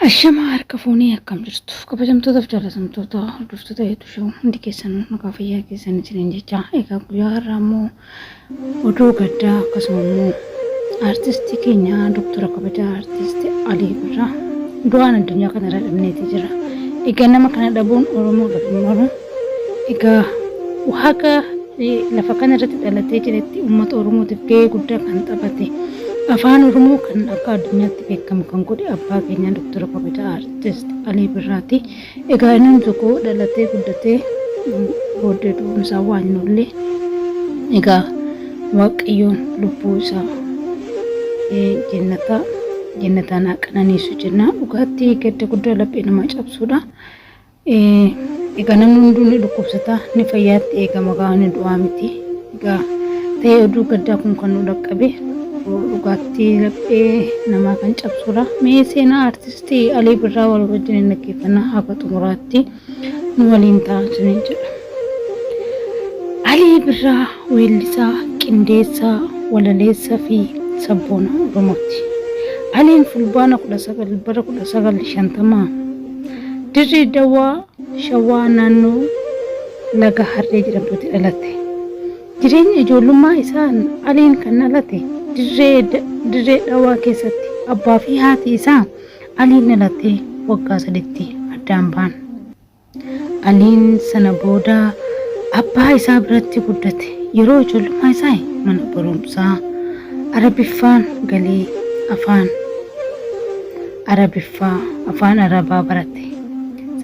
Ashamaa harka fuunee akkam jirtu kabajamtootaaf jaalatamtoota hordoftoota hedduu shoo hundi keessan maqaa fayyaa keessan isiniin jecha. Egaa guyyaa har'aa immoo oduu gaddaa akkasuma immoo aartistii keenya doktora kabajaa aartisti Alii Birraa du'aan addunyaa kanarra dhabneeti jira. Egaa nama kana dhabuun Oromoodhaaf hin malu. Egaa haga lafa kana irratti dhalatee jiretti uummata Oromootiif gahee guddaa kan taphate, afaan Oromoo kan akka addunyaatti beekamu kan godhe abbaa keenya doktora kabajaa aartist Alii Birraati. Egaa inni tokko dhalatee guddatee booddee du'uun isaa waan hin oolle. Egaa Waaqayyoon lubbuu isaa jennata jennataan haa qananiisu jenna. Dhugaatti gadda guddaa laphee namaa cabsuudha. Egaa namni hunduu ni dhukkubsata, ni fayyaatti eegama gaa ni du'aa miti. Egaa ta'ee oduu gaddaa kun kan nu dhaqqabe dhugaatti laphee namaa kan cabsuudha. Mee seenaa aartistii Alii Birraa wal wajjin hin dhaggeeffannaa, haga xumuraatti nu waliin ta'aa isiniin jedha. Alii Birraa weellisaa, qindeessaa, walaleessaa fi sabboonaa Oromooti. Aliin Fulbaana 19 bara 1950 Dirree Dawaa Shawaa naannoo Laga Harree jedhamtutti dhalate. Jireenya ijoollummaa isaan Aliin kan dhalate Dirree Dhawaa keessatti. Abbaa fi haati isaa Aliin dhalatee waggaa saditti addaan ba'an. Aliin sana booda abbaa isaa biratti guddate. Yeroo ijoollummaa isaa mana barumsaa Arabiffaan galee afaan Arabiffaa, afaan Arabaa barate.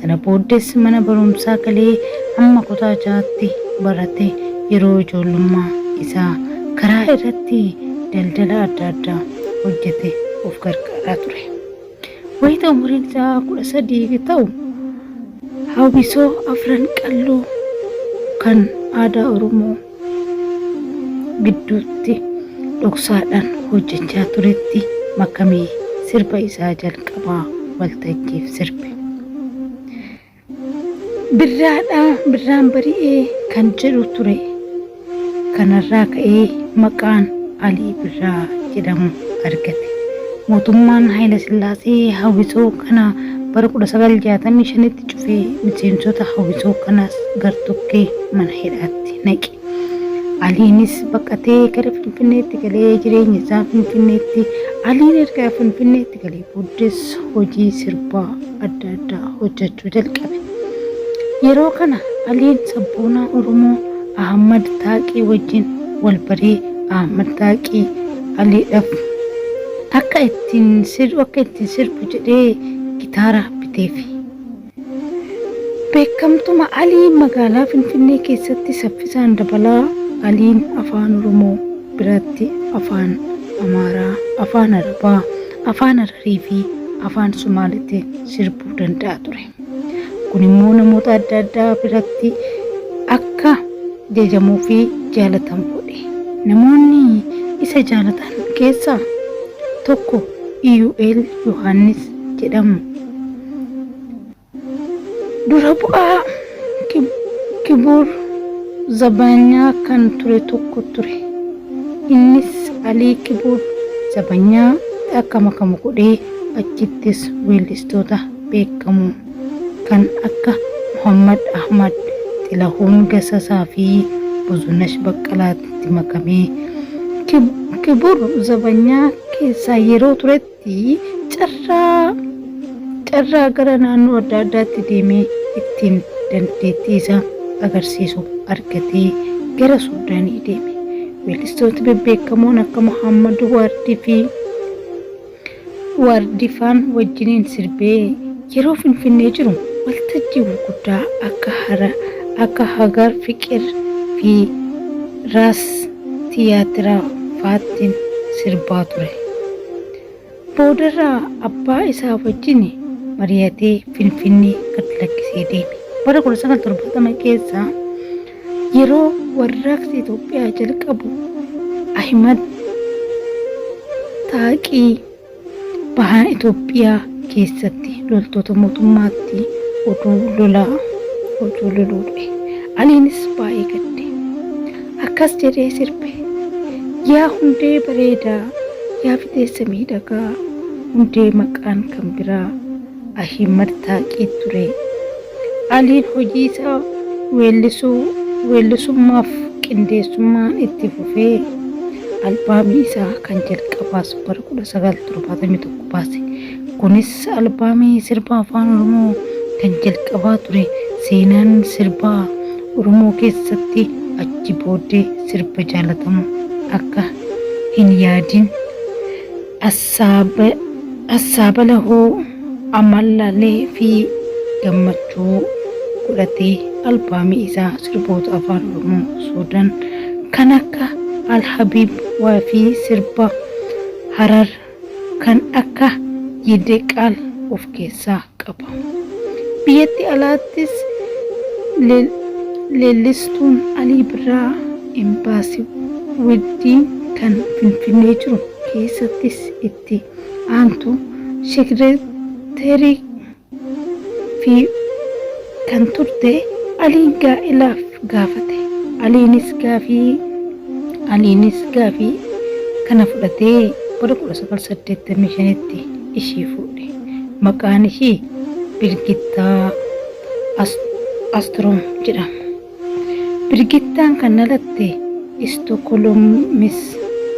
Sana booddees mana barumsaa galee hamma kutaa ja'aatti barate. Yeroo ijoollummaa isaa karaa irratti daldala adda addaa hojjete of gargaaraa ture. Wayita umuriin isaa 13 ta'u hawwisoo Afran Qalloo kan aadaa Oromoo gidduutti dhoksaadhaan hojjechaa turetti makamee sirba isaa jalqabaa waltajjiif sirbe. Birraadhaa birraan bari'ee kan jedhu ture. Kanarraa ka'ee maqaan Alii Birraa jedhamu argate. Mootummaan Hayilasillaasee hawwisoo kana bara 1965tti cufee miseensota hawwisoo kanaas gartokkee mana hidhaatti naqe. Aliinis baqatee gara Finfinneetti galee jireenya isaa Finfinneetti. Aliin erga Finfinneetti galee booddees hojii sirbaa adda addaa hojjechuu jalqabe. Yeroo kana Aliin sabboonaa Oromoo Ahmad Taaqii wajjin wal baree Ahmad Taaqii Aliidhaaf akka ittiin sirbu jedhee gitaara biteefi. Beekamtuma Alii magaalaa Finfinnee keessatti saffisaan dabalaa. Aliin afaan Oromoo biratti afaan Amaaraa, afaan Arabaa, afaan Hararii fi afaan Sumaaleetiin sirbuu danda'a ture. Kun immoo namoota adda addaa biratti akka jajamuu fi jaalatamu godhe. Namoonni isa jaalatan keessaa tokko Iyu'eel Yohaannis jedhamu. Dura bu'aa Kibur Zabanyaa kan ture tokko ture. Innis Alii Kibur Zabanyaatti akka makamu godhee achittis weellistoota beekamoo kan akka Muhammad Ahmad, Xilahuun Gasasaa fi Buzunash Baqqalaatti makamee Kibur Zabanyaa keessaa yeroo turetti carraa carraa gara naannoo adda addaatti deemee ittiin dandeettii isaa agarsiisu argatee gara Suudaanii deeme. Weellistoota bebbeekamoon akka Muhammad Waardii fi Waardifaan wajjiniin sirbee yeroo Finfinnee jiru waltajjii gurguddaa akka hara akka Hagar Fiqir fi Raas Tiyaatiraa faattiin sirbaa ture. Boodarra abbaa isaa wajjin mari'atee Finfinnee gad lakkisee deeme. Bara 1970 keessa yeroo warraaqsi Itoophiyaa jalqabu Ahimad Taaqii baha Itoophiyaa keessatti loltoota mootummaatti oduu lolaa oduu loluu du'e. Aliinis baay'ee gadde. Akkas jedhee sirbe. Yaa hundee bareedaa, yaa fixeensa miidhagaa, hundee maqaan kan biraa. Ahimad Taaqii ture. Aliin hojii isaa weellisuu weellisummaaf qindeessummaan itti fufee albaamii isaa kan jalqabaas bara 1971 baase. Kunis albaamii sirba Afaan Oromoo kan jalqabaa ture. Seenaan sirbaa Oromoo keessatti achi booddee sirba jaalatamu akka hin yaadin, Assaabalahoo, Amallee fi Gammachuu godhatee albaamii isaa sirboota Afaan Oromoo Suudan kan akka Alhabiib fi sirba Harar kan akka Yideqaal of keessaa qaba. Biyyatti alaattis leellistuun Alii Birraa Embaasii Weddii kan Finfinnee jiru keessattis itti aantu sekireterii fi kan turte Aliin gaa'elaaf gaafate. Aliinis gaafii Aliinis gaafii kana fudhatee bara 1985tti ishii fuudhe. Maqaan ishii Birgittaa Astrom jedhama. Birgittaan kan dhalatte Istookholmis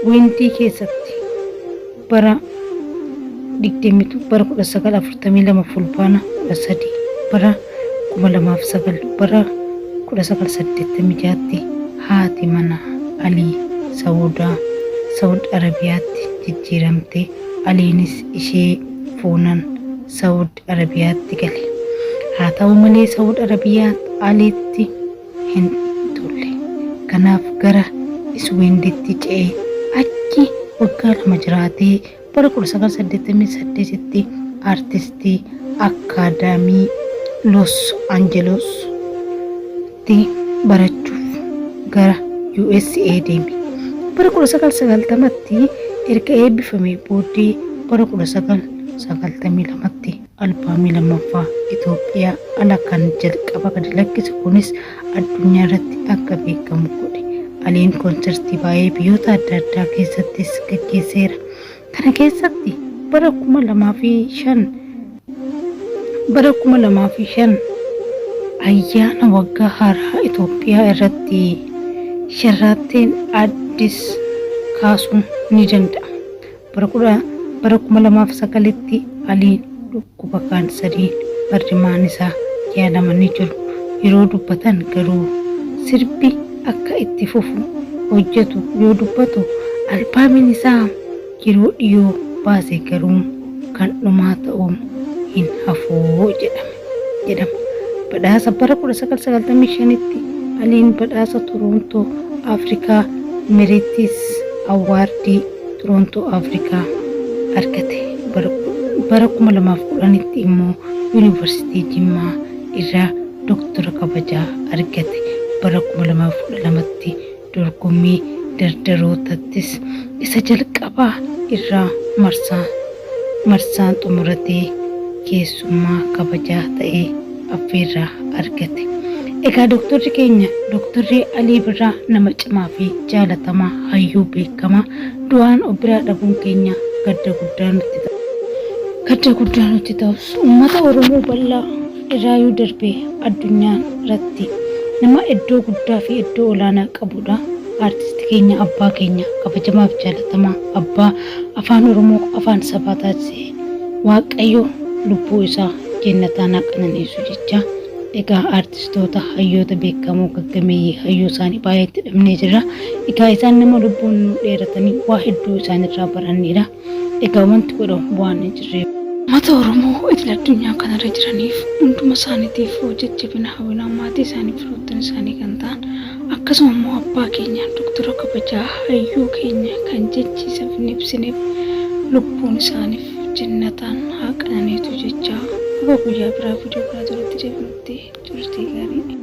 Windii keessatti bara 20 bara 1942 Fulbaana 13 bara 2009 bara 1986tti haati mana Alii Sawudaa Sawud Arabiyaatti jijjiiramte. Aliinis ishee fuunan Sawud Arabiyaatti gale. Haa ta'u malee Sawud Arabiyaa Aliitti hin tolle. Kanaaf gara Iswiinditti ce'e. Achi waggaa 2 jiraatee bara 1988tti Artistii Akkaadaamii Los Anjelostti barachuuf gara USA deeme. Bara 1990tti erga eebbifamee booddee bara 1992tti albaamii lammaffaa Itoophiyaa ala kan jalqaba gadi lakkise kunis addunyaa irratti akka beekamu godhe. Aliin konsertii baay'ee biyyoota adda addaa keessattis gaggeesseera. Kana keessatti bara 2005 bara 2005 ayyaana waggaa haaraa Itoophiyaa irratti Sherraatteen Addis kaasuun ni danda'ama. Bara bara 2009tti Aliin dhukkuba kaansariin marrimaan isaa yaalamanii jiru. Yeroo dubbatan garuu sirbi akka itti fufu hojjetu yoo dubbatu albaamiin isaa yeroo dhiyoo baase garuu kan dhumaa ta'uu hin hafu jedhame jedhama. Badhaasa bara 1995tti Aliin badhaasa Toroontoo Afrikaa Meritis Awaardii Toroontoo Afrikaa argate. Bara 2010tti immoo Yuunivarsiitii Jimmaa irraa Doktora kabajaa argate. Bara 2012tti dorgommii dardarootattis isa jalqabaa irraa marsaa marsaan xumuratee keessummaa kabajaa ta'ee affeerraa argate. Egaa doktorri keenya Doktorri Alii Birraa nama cimaa fi jaalatamaa hayyuu beekamaa du'aan of biraa dhabuun keenya gadda guddaa nutti ta'e. Gadda guddaa nutti ta'us uummata Oromoo bal'aa irraayuu darbee addunyaa irratti nama iddoo guddaa fi iddoo olaanaa qabudha. Aartisti keenya abbaa keenya kabajamaaf jaalatamaa abbaa afaan Oromoo afaan sabaa taasise Waaqayyo lubbuu isaa jennataan haa qananiisu jecha egaa aartistoota hayyoota beekamoo gaggameeyyii hayyuu isaanii baay'eetti dhabnee jirra. Egaa isaan nama lubbuun nu dheeratanii waa hedduu isaanirraa baranneedha. Egaa wanti godhamu waan hin jirreef. Uummata Oromoo idil addunyaa kanarra jiraniif hunduma isaaniitiif jajjabina hawwina. Maatii isaanii firoottan isaanii kan ta'an akkasuma immoo abbaa keenya doktora kabajaa hayyuu keenya kan jechi isaaf hin ibsineef lubbuun isaaniif jennataan haa qananiitu jechaa haga guyyaa biraa viidiyoo biraa walitti deebinutti turtii gaarii.